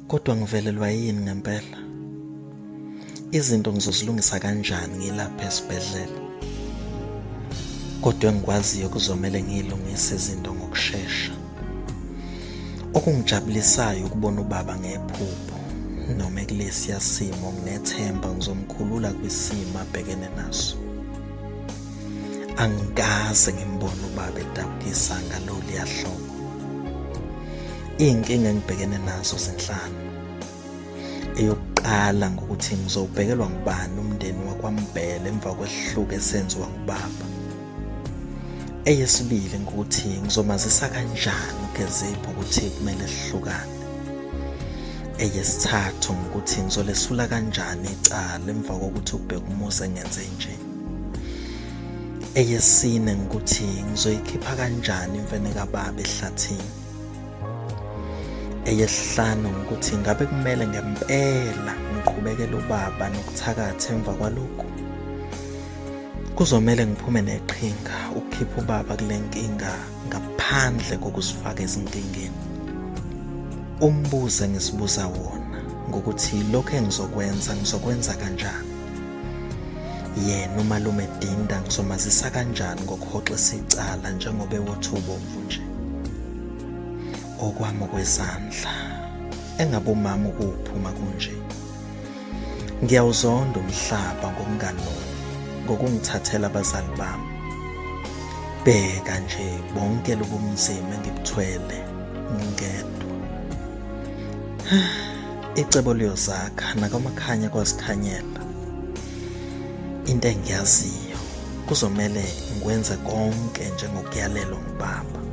Kodwa ngivelelwa yini ngempela? Izinto ngizozilungisa kanjani ngilapha esibhedlela? Kodwa engikwaziyo kuzomele ngiyilungise izinto ngokushesha. Okungijabulisayo ukubona ubaba ngephupho noma ekulesiya simo nginethemba ngizomkhulula kwisimo abhekene naso. Angikaze ngimbone ubaba edabukisa ngaloluya hlobo. Iy'nkinga engibhekene nazo zinhlanu. Eyokuqala ngokuthi ngizowubhekelwa ngubani umndeni wakwaMbhele emva kwesihluku esenziwa ngubaba. Eyesibili ngokuthi ngizomazisa kanjani uGezipho ukuthi kumele sihlukane. Eyesithathu ngokuthi ngizolesula kanjani icala emva kokuthi uBhekumuzi engenze nje. Eyesine ngukuthi ngizoyikhipha kanjani imfene kababa ehlathini. Eyesihlanu ngukuthi ngabe kumele ngempela ngiqhubekele ubaba nokuthakatha emva kwalokhu. Kuzomele ngiphume neqhinga ukukhipha ubaba kule nkinga ngaphandle kokuzifaka ezinkingeni. Umbuzo engizibuza wona ngokuthi lokhu engizokwenza ngizokwenza kanjani. Yena umalume Dinda ngizomazisa kanjani ngokuhoxisa icala njengoba ewotha ubomvu nje? Okwami okwezandla. Engabe umama ukuphuma kunje. Ngiyawuzonda umhlaba ngokunganoni, ngokungithathela abazali bami. Bheka nje bonke lobunzima engibuthwele ngingedwa. Icebo liyozakha nakwaMakhanya kwazikhanyela. Into engiyaziyo kuzomele ngikwenze konke njengokuyalelwa ngubaba.